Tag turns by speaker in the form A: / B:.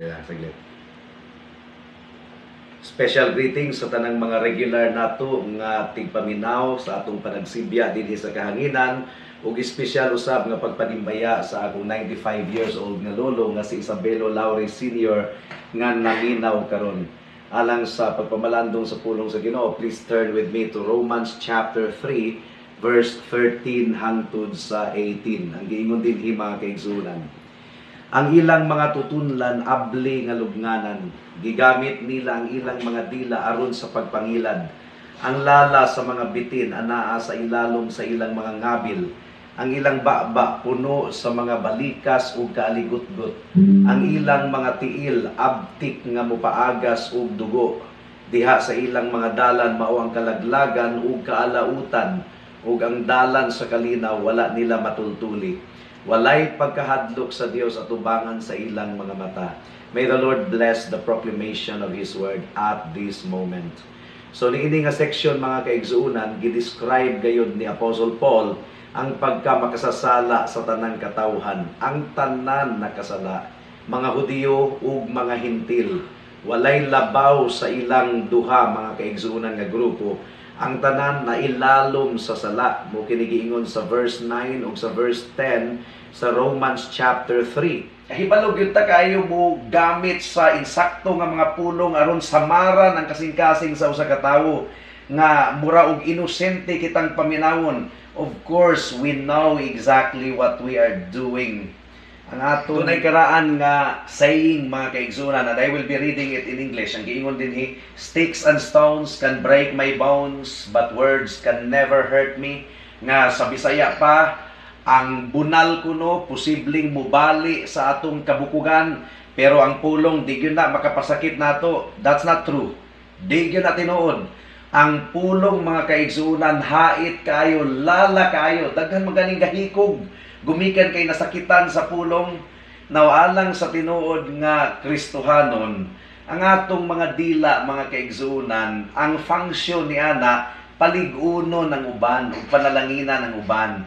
A: Yeah, saglit. Special greetings sa tanang mga regular nato nga tigpaminaw sa atong panagsibya dinhi sa kahanginan ug espesyal usab nga pagpanimbaya sa akong 95 years old nga lolo nga si Isabelo Laure Sr. nga naminaw karon. Alang sa pagpamalandong sa pulong sa Ginoo, please turn with me to Romans chapter 3 verse 13 hangtod sa 18. Ang giingon dinhi, mga kaigsuonan: "Ang ilang mga tutunlan abli nga lubnganan. Gigamit nila ang ilang mga dila aron sa pagpangilad. Ang lala sa mga bitin anaa sa ilalom sa ilang mga ngabil. Ang ilang baba puno sa mga balikas ug kaaligutgot. Ang ilang mga tiil abtik nga mopaagas og dugo. Diha sa ilang mga dalan mao ang kalaglagan ug kaalautan, ug ang dalan sa kalinaw wala nila matultuli. Walay pagkahadlok sa Dios atubangan sa ilang mga mata." May the Lord bless the proclamation of His word at this moment. So niini nga section, mga kaigsuonan, gidescribe gayud ni Apostle Paul ang pagka makasasala sa tanang katawhan, ang tanan nakasala, mga Hudiyo ug mga Hintil. Walay labaw sa ilang duha, mga kaigsuonan, nga grupo. Ang tanan na ilalom sa sala. Mao kini giingon sa verse 9 ug sa verse 10 sa Romans chapter 3. Kahibalo gyud ta kayo mo gamit sa insakto nga mga pulong aron samaran ang kasing-kasing sa usa ka tawo nga mura og inosente kitang paminawon. Of course, we know exactly what we are doing. Ang ato dunay karaan nga saying, mga kaigsuonan, and I will be reading it in English. Ang giingon dinhi, "Sticks and stones can break my bones, but words can never hurt me." Nga sa Bisaya pa, ang bunal kuno posibleng mubali sa atong kabukugan, pero ang pulong di gyud na makapasakit nato. That's not true. Di gyud na tinuod. Ang pulong, mga kaigsuonan, hait kayo, lala kayo, daghan man ganing gahikog gumikan kay nasakitan sa pulong. Alang sa tinuod nga Kristohanon, ang atong mga dila, mga kaigsuonan, ang function ni ana palig-unon ang uban ug panalanginan ang uban.